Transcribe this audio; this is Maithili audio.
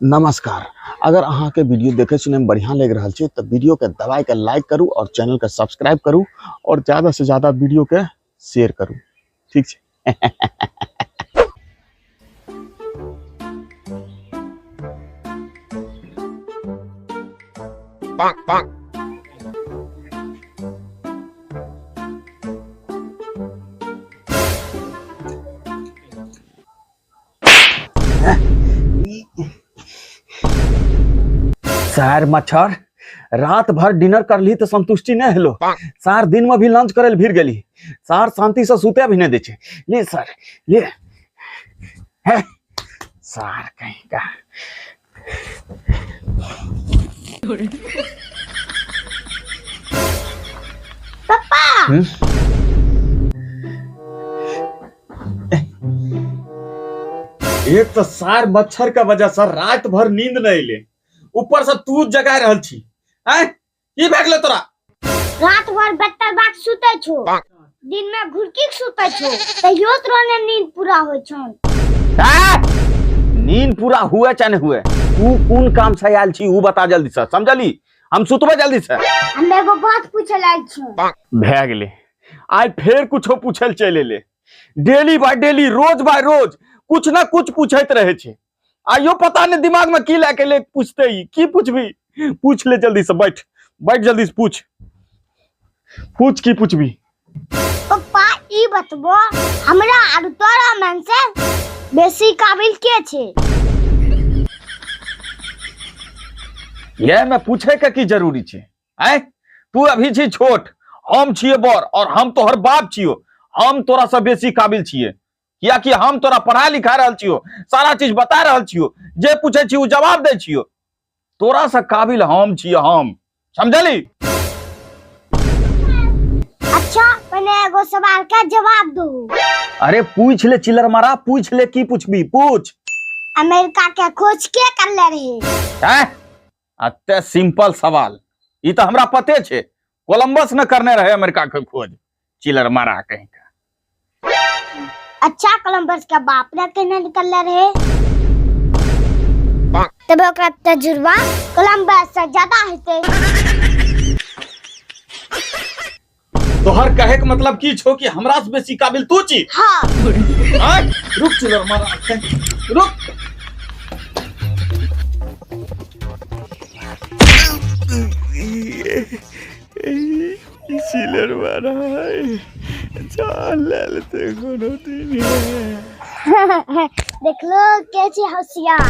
नमस्कार। अगर अहाँ के वीडियो देखे सुने में बढ़िया लग रहा है तो वीडियो के दबाई के लाइक करू और चैनल के सब्सक्राइब करू और ज़्यादा से ज़्यादा वीडियो के शेयर करू। ठीक है। सार मच्छर रात भर डिनर कर ली तो संतुष्टि नहीं हेलो। सार दिन में भी लंच करे भीड़ गेली, सार शांति से सुते भी नहीं दे छे। ले सर ले है सार कहीं का। पप्पा एक तो सार मच्छर के वजह से रात भर नींद नहीं ले, ऊपर से तू जगा रहल छी। हैं की भए गेलो तोरा? रात भर बत्तर बात सुते छो, दिन में घुरकी के सुते छो, तैयो तोरा ने नींद पूरा होय छौ। नींद पूरा हुए चाहे नहीं हुए, तू कोन काम से आयल छी ऊ बता जल्दी से, समझली? हम सुतबे जल्दी से। हम एगो बात पूछे लायल छी। भए गेलै, आइ फेर कुछो पूछे लए चलि एलै। डेली बाय डेली, रोज बाय रोज कुछ ना कुछ पूछैत रहे छै। आइयो पता नहीं दिमाग में की लए के ले पूछते ही की पूछबी। पूछ ले जल्दी से, बैठ बैठ जल्दी से पूछ पूछ की पूछबी। पप्पा ई बतबो, हमरा आर तोरा मन से बेसी काबिल के छै? ये में पूछे के की जरूरी छै? आय तू अभी छी छोट, हम छिए बड़ और हम तोहर बाप छियो। हम तोरा से बेसी काबिल छिए, कियाकि हम तोरा पढ़ा लिखा रहल छियो, सारा चीज बता रहल छियो, जे पूछे छी उ जवाब दै छियो। तोरा से काबिल हम छिए, हम समझली? अच्छा पहले एगो सवाल का जवाब दो। अरे पूछ ले चिल्लर मारा, पूछ ले की पूछबी पूछ। अमेरिका के खोज के करले रहे? हैं? अते सिंपल सवाल, ई तो हमरा पते छे, कोलंबस ने करने रहे अमेरिका के खोज, चिलर मारा कहीं का। अच्छा कोलंबस के बाप ने केना निकलले रहे? तब ओकरा तजुर्बा कोलंबस से ज्यादा हेतै। तोहर कहे के मतलब की छो कि हमरा से बेसी काबिल तू छी? हाँ। आय, रुक चिलर मारा, रुक। चिलर मारा जान ले लेते कोनो दिन। देखलो के छी होशियार।